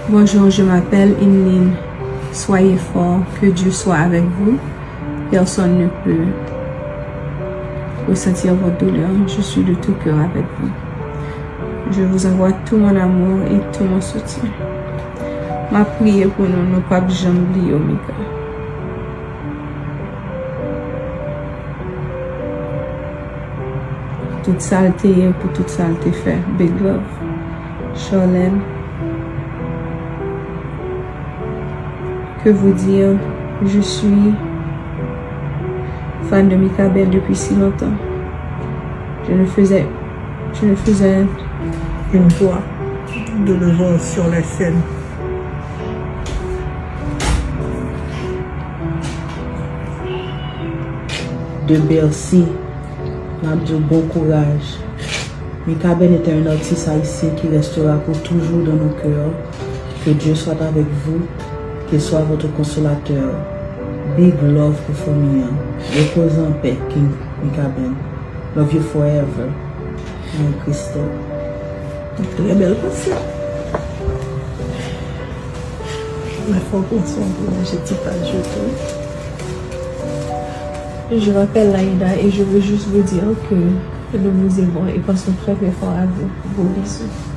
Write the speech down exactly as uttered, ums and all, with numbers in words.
Bonjour, je m'appelle Inline. Soyez forts, que Dieu soit avec vous. Personne ne peut ressentir votre douleur. Je suis de tout cœur avec vous. Je vous envoie tout mon amour et tout mon soutien. M ap priye pou nou, nou p ap janm bliye w, Mika. Tout sa l te ye pou tout sa l te fè. Big love. Charlene. Que vous dire, je suis fan de Mikaben depuis si longtemps. Je ne faisais, je ne faisais une voix de le voir sur la scène. De Bercy, m ap di w bon kouraj. Mikaben était un artiste haïtien qui restera pour toujours dans nos cœurs. Que Dieu soit avec vous, qu'il soit votre consolateur. Big love pou fanmi an. Repoze an pè, King Mikaben. Love you forever. Mwen Christelle. Trè bèl panse. Mwen fò pran swen pou manje ti paj yo tou. Je m'appelle Laïda et je veux juste vous dire que nous vous aimons et pensons très très fort à vous. Gros bisous.